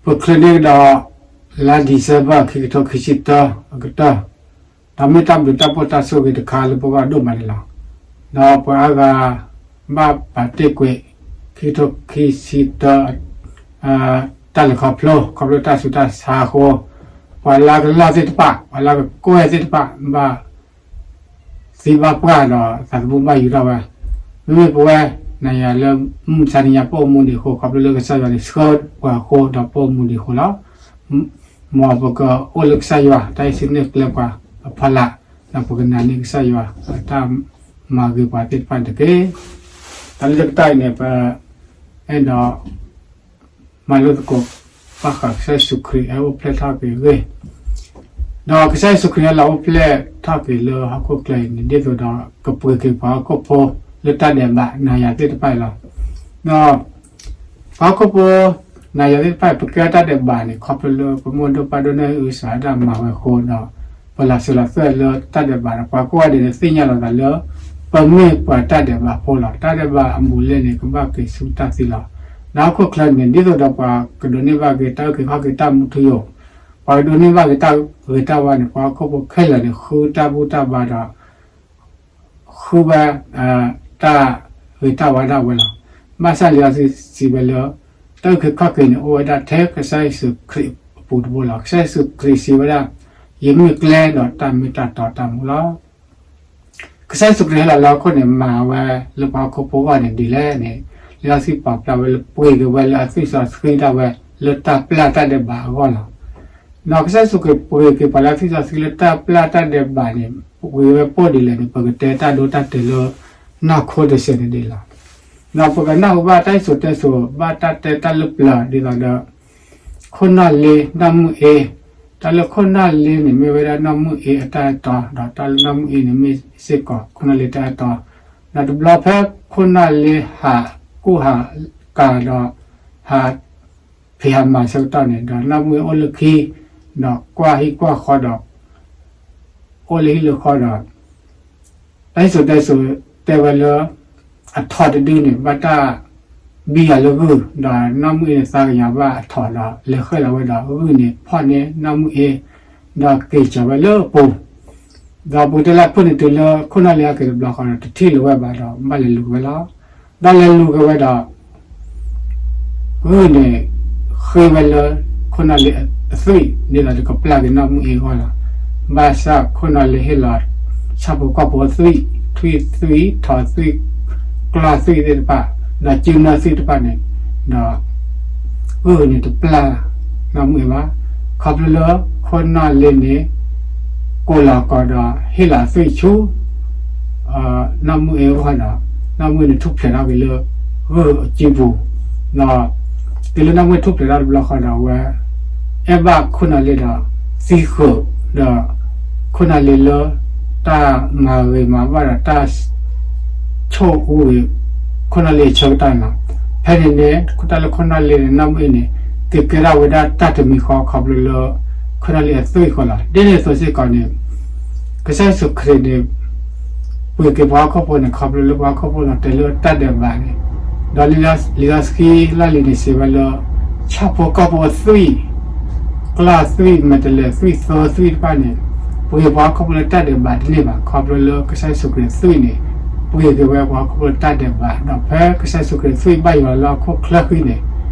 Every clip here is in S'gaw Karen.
ပချုးန့ၢ်ကဒီး လါ December ခံကထိခံဆံတၢ အကတၢၢ်, ဒီးမ့ၢ်တၢ်ဘျုးတၢ်ဖှိၣ်တၢ်ဆိၣ်ဂ့ၤတခါလၢပဂီၢ်ဒိၣ်မးန့ၣ်လီၤ. ဒီးပှၤအါဂၤ ဘၣ်ပာ်တ့ၢ်ကွံာ် ခံကထိခံဆံတၢ တၢ်လဲၤခီဖျိ ခီဖျိတၢ်ဆူးတၢ်ဆါအဃိ, ပှၤလၢကလီၢ်သ့ၣ်တဖၣ် ပှၤလၢကကွဲၢ်သ့ၣ်တဖၣ် ဘၣ် သံဘၣ်ပှၢ်ဒီးသးသမူဘၣ်ယူၤထီၣ်ဝဲ, မ့မ့ၢ်ပဝဲ နၤယၤလၢ မုၢ်မဆါတနံၤညါ ပအိၣ်မူဒံးအဃိ ခီဖျိလၢကစၢ်ယွၤန့ၣ် ဆှၢပှၤအဃိဒီးပအိၣ်မူဒံးအဃိလီၤ. မ်ပကအိၣ်လၢကစၢ်ယွၤ တၢ်အံးဆံန့ၢ်ကျဲပှၤအဖီလာ်, ဒီးပကနာ်န့ၢ်ကစၢ်ယွၤ တၢ်မၤဂ့ၤပှၤသ့ၣ်တဖၣ်န့ၣ်တက့ၢ်. တၢ်လၢတကတီၢ်အံၤန့ၣ် ပအဲၣ်ဒိး မၤလိသကိး ဘၣ်ဃးကစၢ်ယ့ၣ်ၡူးခရံာ်အအိၣ်ဖျဲၣ်ထီၣ်က့ၤအဂ့ၢ်, ဒီးကစၢ်ယ့ၣ်ၡူးခရံာ်ဟဲလီၤအိၣ်ဖျဲၣ်ထီၣ်က့ၤလၢဟီၣ်ခိၣ်ချၢအံၤန့ၣ် ဒ်သိးဒီးကပှ့ၤက့ၤပှၤဟီၣ်ခိၣ်ဖိလၢတၢ်ဒဲးဘးနၤယၤသ့ၣ်တဖၣ်အံၤလီၤ. ဒီး ပှၤဟီၣ်ခိၣ်ဖိ နၤယၤသ့ၣ်တဖၣ်အံၤ ပကဲတၢ်ဒဲးဘးန့ၣ် ခီဖျိလၢပမိၢ်ဒိၣ်ပၢ်ဒိၣ်န့ၢ်အုၣ်သးဒၣ်မၤဝဲအဃိဒီး ပလီၤစၢၤလီၤသွဲၣ်လၢတၢ်ဒဲးဘးဒီး ပှၤကိးဂၤဒဲးန့ၣ် သ့ၣ်ညါလီၤသးလၢ ပမ့ၢ်ပှၤတၢ်ဒဲးဘးဖိလီၤ. တၢ်ဒဲးဘးအဘူးအလဲန့ၣ် ကဘၣ်က့ၤဆူတၢ်သံလီၤ. ဒီးဟီၣ်ခိၣ်ချၢန့ၣ် ဒ်သိးဒီးပှၤကဒိးန့ၢ်ဘၣ်က့ၤတၢ်အုၣ်က့ၤခီၣ်က့ၤတၢ်မူထူယိာ်, ပှၤကဒိးန့ၢ်ဘၣ်က့ၤတၢ်ဂ့ၤတၢ်ဝါန့ၣ် ပှၤဟီၣ်ခိၣ်ဖိခဲလၢာ်န့ၣ် ဃုတၢ်ဘူၣ်တၢ်ဘါဒီး ဃုဝဲ တၢ်ဂ့ၤတၢ်ဝါဒၣ်ဝဲလီၤ. ဘၣ်ဆၣ်လံာ်စီဆှံစံးဝဲလၢ တၢ်အုၣ်က့ၤခီၣ်က့ၤန့ၣ် အိၣ်ဝဲဒၣ်ထဲကစၢ်ယ့ၣ်ၡူးခရံာ်အပူၤတဘိလီၤ. ကစၢ်ယ့ၣ်ၡူးခရံာ်စံးဝဲဒၣ် ယမ့ၢ်ကျဲဒီးတၢ်မ့ၢ်တၢ်တီတၢ်မူလီၤ. ကစၢ်ယ့ၣ်ၡူးခရံာ်ဟဲလီၤလၢဟီၣ်ခိၣ်န့ၣ် မၤဝဲလၢပှၤဟီၣ်ခိၣ်ဖိအဂီၢ်န့ၣ်ဒ်လဲၣ်န့ၣ် လံာ်စီဆှံပာ်ဖျါဝဲလၢပှ့ၤက့ၤဝဲလၢအသွံၣ်စီဆှံဒၣ်ဝဲလၢတၢ်ပျၢ်တၢ်ဒဲးဘးအဂီၢ်လီၤ. ဒီးကစၢ်ယ့ၣ်ၡူးခရံာ်ပှ့ၤက့ၤပှၤလၢအသွံၣ်စီဆှံလၢတၢ်ပျၢ်တၢ်ဒဲးဘးန့ၣ် ပှ့ၤဝဲပိၢ်ဒ်လဲၣ်န့ၣ် ပကတဲတၢ်ဒိတၢ်တဲာ်လၢ နီၢ်ခိတစဲးန့ၣ်ဒ်လီၤ. ဒီးပကနၢ်ဟူဘၣ်တၢ်စံၣ်စိၤတဲစိၤ ဘၣ်တၢ်တဲတၢ်လၢပျၢၤဒ်သိးဒီး ခိၣ်နီၣ်လ့နီၢ်မုၢ်အ့, တၢ်လၢခိၣ်နီၣ်လ့န့ၣ် မ့ၢ်ဝဲဒၣ်နီၢ်မုၢ်အ့အတၢ်အဲၣ်တီ, ဒီးတၢ်လၢနီၢ်မုၢ်အ့န့ၣ် မ့ၢ်စ့ၢ်ကီးခိၣ်နီၣ်လ့တၢ်အဲၣ်တီ, ဒီးတဘျီဖဲခိၣ်နီၣ်လ့ဟးကူၣ်ဟးကၤဒီး ဟးဖံးဟးမၤဆၢကတီၢ်န့ၣ် ဒီးနီၢ်မုၢ်အ့အိၣ်လၢခံ, ဒီးကွၢ်ဟံၣ်ကွၢ်ဃီဒီး အိၣ်လၢဟံၣ်လၢဃီဒီး တၢ်စံၣ်စိၤတဲစိၤတဲဝဲလၢ အထိးတဒုန့ၣ် ဘၣ်တၢ်ဘံယၤလၢဂုၢ်, ဒီးနီၢ်မုၢ်အ့န့ၣ်သါကယၤဘၣ်အထိးဒီး လဲၤဃဲလီၤဝဲဒီးဂုၢ်န့ၣ်ဖီၣ်န့ၢ်နီၢ်မုၢ်အ့, ဒီးက့ၤကၠီၤဝဲလၢအပူၤ, ဒီးပကတဲလၢအခိၣ်နူာ်တုၤလၢခိၣ်နီၣ်လ့ဟဲက့ၤတဘျီဃီဒီး တထံၣ်လၢၤဝဲဘၣ်ဒီး ဘၣ်လဲၤလူၤက့ၤဝဲလီၤ. ဒီးလဲၤလူၤက့ၤဝဲဒီး ဂုၢ်န့ၣ် ဃ့ဝဲလၢခိၣ်နီၣ်လ့အသွံၣ် ဒ်သိးဒီးကပျၢ်က့ၤနီၢ်မုၢ်အ့အဂီၢ်လီၤ. ဘၣ်ဆၣ်ခိၣ်နီၣ်လ့ဟ့ၣ်လီၤ ဆၣ်ဖိကီၢ်ဖိအသွံၣ်, ထွံၣ်သွံၣ်, ထိးသွံၣ်, ကျီၢ်သွံၣ်သ့ၣ်တဖၣ်, ဒီးစုနၢသွံၣ်တဖၣ်န့ၣ်, ဒီး ဂုၢ်န့ၣ်တပျၢ်နီၢ်မုၢ်အ့ဘၣ်. ခီဖျိလၢခိၣ်နီၣ်လ့န့ၣ် ကိးလီၤကီးဒီးဟ့ၣ်လီၤအသွံၣ်ဆူ နီၢ်မုၢ်အ့အဂီၢ်ဒီး နီၢ်မုၢ်အ့န့ၣ်ထူၣ်ဖျဲးထီၣ်က့ၤလၢဂုၢ်အစုပူၤ, ဒီးတုၤလၢနီၢ်မုၢ်အ့ထူၣ်ဖျဲးထီၣ်တဘျီဃီဒီး အဝဲအဲၣ်ဘၣ်ခိၣ်နီၣ်လ့ဒီး သံဃုာ်ဒီး ခိၣ်နီၣ်လ့လၢ တၢ်မၤဂ့ၤမၤဘၣ်ဒီးတၢ် ဆိၣ်အူဂ့ၤ ခိၣ်နီၣ်လ့အဆၢကတီၢ်န့ၣ်လီၤ. ဖဲန့ၣ်န့ၣ် တၢ်လၢခိၣ်နီၣ်လ့န့ၣ် နီၢ်မုၢ်အ့န့ၣ် ကကဲထီၣ်ဝဲဒၣ်တၢ်တမံၤဃီခီဖျိလၢ ခိၣ်နီၣ်လ့အသွံၣ်အဃိလီၤ. ဒ်န့ၣ်အသိးစ့ၢ်ကီးန့ၣ် ကစၢ်ယ့ၣ်ၡူးခရံာ်န့ၣ် ပှ့ၤက့ၤပှၤဟီၣ်ခိၣ်ဖိန့ၣ် ခီဖျိလၢပှၤဟီၣ်ခိၣ်ဖိလီၤတဲာ်လၢတၢ်ဒဲးဘးန့ၣ်, ဒီးလံာ်စီဆှံလီၢ်လံၤန့ၣ်စံးဝဲလၢ ဆၣ်ဖိကီၢ်ဖိအသွံၣ်, ကျီၢ်သွံၣ်, မဲာ်တဲးလဲးသွံၣ်, သၢသွံၣ်တဖၣ်န့ၣ် ပှ့ၤပှၤဟီၣ်ခိၣ်ဖိလၢတၢ်ဒဲးဘးတန့ၢ်ဘၣ်. ခီဖျိလၢကစၢ်ယ့ၣ်ၡူးခရံာ်အသွံၣ်န့ၣ် ပှ့ၤက့ၤဝဲပှၤဟီၣ်ခိၣ်ဖိလၢတၢ်ဒဲးဘး, ဒီးဖဲကစၢ်ယ့ၣ်ၡူးခရံာ်အသွံၣ်ဘၣ်ယွၤလၢဟီၣ်ခိၣ်ချၢဃံန့ၣ်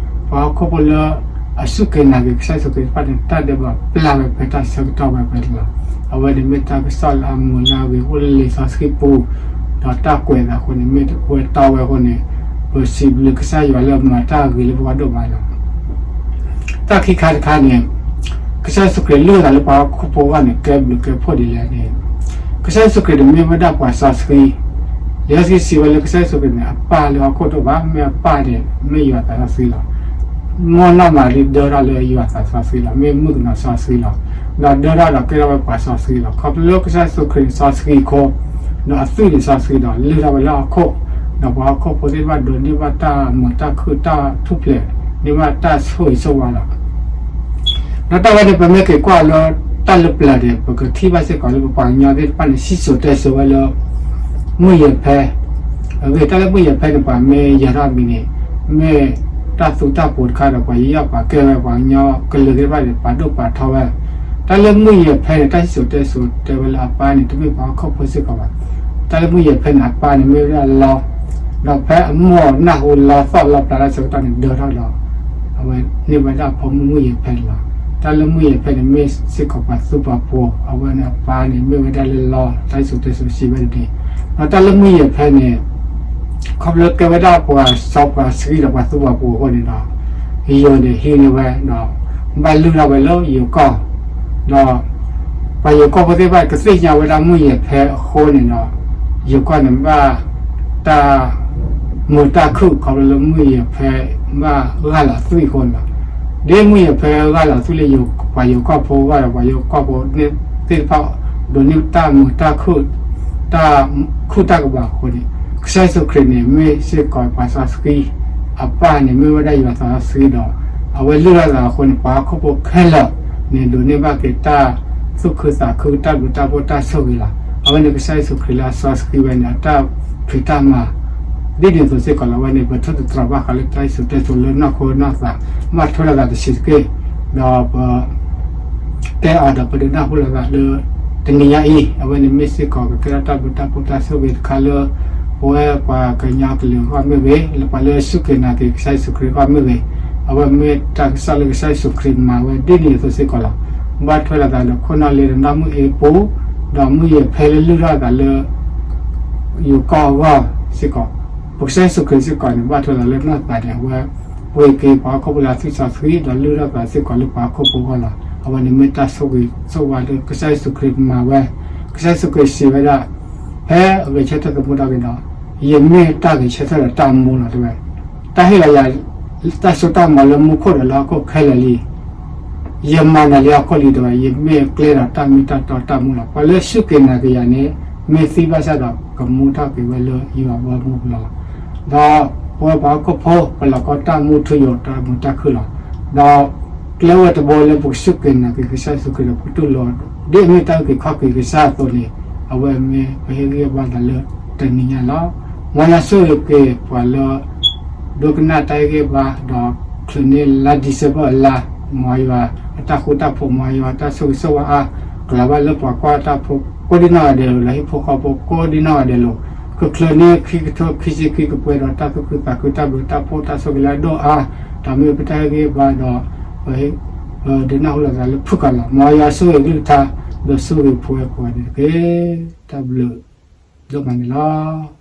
ပှၤဟီၣ်ခိၣ်ဖိလၢ အစူၢ်က့ၤနာ်က့ၤကစၢ်ယ့ၣ်ၡူးခရံာ်တဖၣ်န့ၣ် တၢ်ဒဲးဘးပျၢ်ဝဲဖဲတၢ်ဆၢကတီၢ်ဝဲဖဲန့ၣ်လီၤ. အဝဲန့ၣ်မ့ၢ်တၢ်ကစီၣ်လၢအမုာ်လၢအဂ့ၤအိၣ်လၢလံာ်စီဆှံပူၤ, ဒီးတၢ်ကွဲးအသးအဃိန့ၣ် မ့ၢ်ဝဲတီဝဲအဃိန့ၣ် ပစံးဘျုးကစၢ်ယွၤလၢအမၤတၢ်ဂ့ၤလၢပဂီၢ်ဒိၣ်မးလီၤ. တၢ်ခံခါတခါန့ၣ် ကစၢ်ယ့ၣ်ၡူးခရံာ်လုၢ်အသးလၢပှၤဟီၣ်ခိၣ်ဖိအဂီၢ်န့ၣ် ကဲဘျုးကဲဖှိၣ်ဒ်လဲၣ်န့ၣ်, ကစၢ်ယ့ၣ်ၡူးခရံာ်န့ၣ်မ့ၢ်ဝဲဒၣ်ပှၤစီဆှံ, လံာ်စီဆှံစံးဝဲလၢကစၢ်ယ့ၣ်ၡူးခရံာ်န့ၣ် အပၢ်လၢဟီၣ်ခိၣ်တအိၣ်ဘၣ်, မ့ၢ်အပၢ်န့ၣ် မ့ၢ်ယွၤသးစီဆှံလီၤ. မ်နီၢ်မၤရံဒၢထီၣ်လၢယွၤသးစီဆှံလီၤ, မ့ၢ်မုၣ်ကနီၤစီဆှံလီၤ. ဒီးဒၢထီၣ်ဒီးကဲထီၣ်ဝဲပှၤစီဆှံလီၤ. ခီဖျိလၢကစၢ်ယ့ၣ်ၡူးခရံာ်န့ၣ်စီဆှံအဃိ, ဒီးအသွံၣ်န့ၣ်စီဆှံဒီးလုၢ်ထီၣ်ဝဲလၢဟီၣ်ခိၣ်, ဒီးပှၤဟီၣ်ခိၣ်ဖိသ့ၣ်တဖၣ်ဒိးန့ၢ်ဘၣ်တၢ်မုာ်တၢ်ခုၣ်တၢ်ထူၣ်ဖျဲး, န့ၢ်ဘၣ်တၢ်ဆိၣ်ဂ့ၤဆိၣ်ဝါလီၤ. ဒီးတၢ်ဝဲန့ၣ် ပမ့ၢ်က့ၤကွၢ်လၢတၢ်လၢပျၢၤန့ၣ် ပကထံၣ်ဘၣ်စ့ၢ်ကီးလၢပပှၤကညီသ့ၣ်တဖၣ်န့ၣ် စံၣ်စိၤတဲစိၤဝဲလၢ မုၢ်ယဲၢ်ဖဲ, အဂ့ၢ်တၢ်လၢမုၢ်ယဲၢ်ဖဲန့ၣ် ပှၤမ့ၢ်ယဲၤထီၣ်အမံၤန့ၣ် မ့ၢ် တၢ်သူတၢ်ပှိၤတခါဒီး ပှၤယံာ်ယီၣ်ပှၤကဲဝဲ ပှၤကညီကလုာ်သ့ၣ်တဖၣ်န့ၣ် ပာ်ဒိၣ်ပာ်ထီဝဲ. တၢ်လၢမုၢ်ယဲၢ်ဖဲန့ၣ် တၢ်စံၣ်စိၤတဲစိၤတဲဝဲလၢအပၢ်န့ၣ် တမ့ၢ်ပှၤဟီၣ်ခိၣ်ဖိစ့ၢ်ကီးဘၣ်. တၢ်လၢမုၢ်ယဲၢ်ဖဲန့ၣ် အပၢ်န့ၣ်မ့ၢ်ဝဲဒၣ်လီ ဒီးဖဲအမိၢ်နၢ်ဟူလီသီၣ်လီပျၢ်တၢ်ဆၢကတီၢ်န့ၣ် ဒၢထီၣ်ဒီး အဝဲန့ၢ်ဝဲဒၣ်အဖိမုၣ်မုၢ်ယဲၢ်ဖဲန့ၣ်လီၤ. တၢ်လၢမုၢ်ယဲၢ်ဖဲန့ၣ် မ့ၢ်စ့ၢ်ကီးပှၤသူပှၤပှိၤ အဝဲန့ၣ်အပၢ်န့ၣ် မ့ၢ်ဝဲဒၣ်လၢလီ တၢ်စံၣ်စိၤတဲစိၤစံးဝဲဒ်န့ၣ်. ဒီးတၢ်လၢမုၢ်ယဲၢ်ဖဲန့ၣ် ခီဖျိကဲဝဲဒၣ်ပှၤစီပှၤဆှံဒီးပှၤသူပှၤပှိၤအဃိန့ၣ်ဒီး ယိၤန့ၣ်ဟံးန့ၢ်ဝဲဒီး ဘၣ်လုၢ်ထီၣ်ဝဲလၢယိၤကီၢ် ဒီး ပှၤယိၤကီၢ်ဖိသ့ၣ်တဖၣ်ကသ့ၣ်ညါဝဲဒၣ်မုၢ်ယဲၢ်ဖဲအဃိန့ၣ်ဒီး ယိၤကီၢ်န့ၣ်ဘၣ်တၢ်မုာ်တၢ်ခုၣ် ခီဖျိလၢမုၢ်ယဲၢ်ဖဲဘၣ်ဂၢ်လီၤသွံၣ်အဃိန့ၣ်လီၤ. ဒ်မုၢ်ယဲၢ်ဖဲဂၢ်လီၤသွံၣ်လၢယိၤပှၤယိၤကီၢ်ဖိဂီၢ်ဒီး ပှၤယိၤကီၢ်ဖိသ့ၣ်တဖၣ် ဒိးန့ၢ်တၢ်မုာ်တၢ်ခုၣ် တၢ်ခုၣ်တၢ်ကဘၣ်အဃိန့ၣ် ကစၢ်ယ့ၣ်ၡူးခရံာ်န့ၣ် မ့ၢ်စ့ၢ်ကီးပှၤစီဆှံ အပၢ်န့ၣ်မ့ၢ်ဝဲဒၣ်ယွၤသးစီဆှံဒီး အဝဲလုၢ်ထီၣ်သးအဃိန့ၣ် ပှၤဟီၣ်ခိၣ်ဖိခဲလၢာ်န့ၣ် ဒိးန့ၢ်ဘၣ်က့ၤတၢ်သူၣ်ခုသးခု တၢ်ဘျုးတၢ်ဖှိၣ်တၢ်ဆိၣ်ဂ့ၤလီၤ. အဝဲန့ၣ်ကစၢ်ယ့ၣ်ၡူးခရံာ်လၢအစီဆှံဝဲန့ၣ် အတၢ်ဖံးတၢ်မၤ ဒ်န့ၣ်အသိးစ့ၢ်ကီးလီၤ. အဝဲန့ၣ် ပထိၣ်သတြီၤဘၣ်ဃးလၢတၢ်စံၣ်စိၤတဲစိၤလၢနီၢ်ခိနီၢ်သး ဘၣ်ထွဲလိာ်သးတဆံးတက့ၢ် ဒီးပ တဲအီၤဒီးပဒုးနၢ်ဟူလိာ်သးလၢ တနံၤညါအံၤ အဝဲန့ၣ်မ့ၢ်စ့ၢ်ကီးကကဲထီၣ်တၢ်ဘျုးတၢ်ဖှိၣ်တၢ်ဆိၣ်ဂ့ၤတခါလၢ ပဝဲပှၤကညီကလုာ်အဂီၢ်မ့ၢ်ဂ့ၤ လၢပှၤလၢအစူၢ်က့ၤနာ်က့ၤကစၢ်ယ့ၣ်ၡူးခရံာ်အဂီၢ်မ့ၢ်ဂ့ၤ အဝဲမ့ၢ်တၢ်ကစီၣ်လၢကစၢ်ယ့ၣ်ၡူးခရံာ်မၤဝဲဒ်န့ၣ်အသိးစ့ၢ်ကီးလီၤ. ဘၣ်ထွဲလိာ်သးဒီးခိၣ်နၢ်လ့တနၢ်မုၣ်အ့ပူၤ ဒီးမုၢ်ယဲၢ်ဖဲလၢလုၢ်ထီၣ်သးလၢ ယိၤကီၢ်အဂီၢ်စ့ၢ်ကီး ပကစၢ်ယ့ၣ်ၡူးခရံာ်စ့ၢ်ကီးန့ၣ် ဘၣ်ထွဲလိာ်သးလၢနီၢ်သးန့ၣ် အဝဲ ပှ့ၤက့ၤပှၤဟီၣ်ခိၣ်ဖိလၢအသွံၣ်စီဆှံ ဒီးလုၢ်ထီၣ်သးစ့ၢ်ကီးလၢပှၤဟီၣ်ခိၣ်ဖိအဂီၢ်လီၤ. အဝဲန့ၣ်မ့ၢ်တၢ်ဆိၣ်ဂ့ၤဆိၣ်ဝါလၢကစၢ်ယ့ၣ်ၡူးခရံာ်မၤဝဲ ကစၢ်ယ့ၣ်ၡူးခရံာ်စံးဝဲဒၣ် ဖဲအဂဲၤဆၢထၢၣ်သမူထီၣ်က့ၤဒီး ယမ့ၢ်တၢ်ဂဲၤဆၢထၢၣ်ဒီးတၢ်မူလီၤတဲဝဲ တၢ်ဟ့ၣ်လီၤယၤ တၢ်စိတၢ်ကမီၤလၢမူခိၣ်ဒီးလၢဟီၣ်ခိၣ်ခဲလၢာ်လံ ယမၤနၢၤလံဟီၣ်ခိၣ်လံတဲဝဲ ယမ့ၢ်ကျဲဒီးတၢ်မ့ၢ်တၢ်တီတၢ်မူလီၤ. ပှၤလၢစူၢ်က့ၤနာ်က့ၤယၤန့ၣ် မ့ၢ်သံဘၣ်ဆၣ်ဒီးကမူထီၣ်က့ၤဝဲလၢယွၤအဘီအမုၢ်ပူၤလီၤ. ဒီးပဝဲပှၤဟီၣ်ခိၣ်ဖိ ပလီၢ်ကီတၢ်မူထူယိာ်တၢ်မုာ်တၢ်ခုၣ်လီၤ. ဒီးကျဲဝဲတဘိလၢပကစူၢ်က့ၤနာ်က့ၤကစၢ်ယ့ၣ်ၡူးခရံာ်ဒီးပကတူၢ်လိာ် ဒ်အမ့ၢ်တၢ်အုၣ်က့ၤခီၣ်က့ၤကစၢ်အသိးန့ၣ် အဝဲမ့ၢ်ပဟ့ၣ်ဂံၢ်ဟ့ၣ်ဘါသးလၢတနံၤညါလီၤ. မ်ယွၤဆိၣ်ဂ့ၤက့ၤပှၤလၢ ဒိကနၣ်တၢ်ဟ့ၣ်ဂံၢ်ဟ့ၣ်ဘါဒီး ချုးန့ၢ်လါ December အလါ မ်ယွၤအတၢ်ဃူတၢ်ဖိး မ်ယွၤတၢ်ဆိၣ်ဂ့ၤဆိၣ်ဝါအါ ကလီၤဘၣ်လၢပှၤကွၢ်တၢ်ဖိကိးဒံနီၢ်ဂၤဒဲးလိၤ ဒီးဟံၣ်ဖိဃီဖိကိးဒံနီၢ်ဂၤဒဲးလိၤ ချုးချုးန့ၢ်ခံကထိခံဆံခံကပှဲၤဒီးတၢ်သူၣ်ခုသးခုတၢ်ဘျုးတၢ်ဖှိၣ်တၢ်ဆိၣ်ဂ့ၤလၢအဒိၣ်အါ ဒီးမ့ၢ်ပတၢ်ဟ့ၣ်ဂံၢ်ဟ့ၣ်ဘါဒီး ပ ပဒုးနၢ်ဟူလိာ်သးလၢဖုၣ်ကီးလီၤ. မ်ယွၤဆိၣ်ဂ့ၤကလုၢ်ကထါ ဒီးဆိၣ်ဂ့ၤပဝဲကိးဂၤဒဲးတက့ၢ်. တၢ်ဘျုးဒိၣ်မးန့ၣ်လီၤ.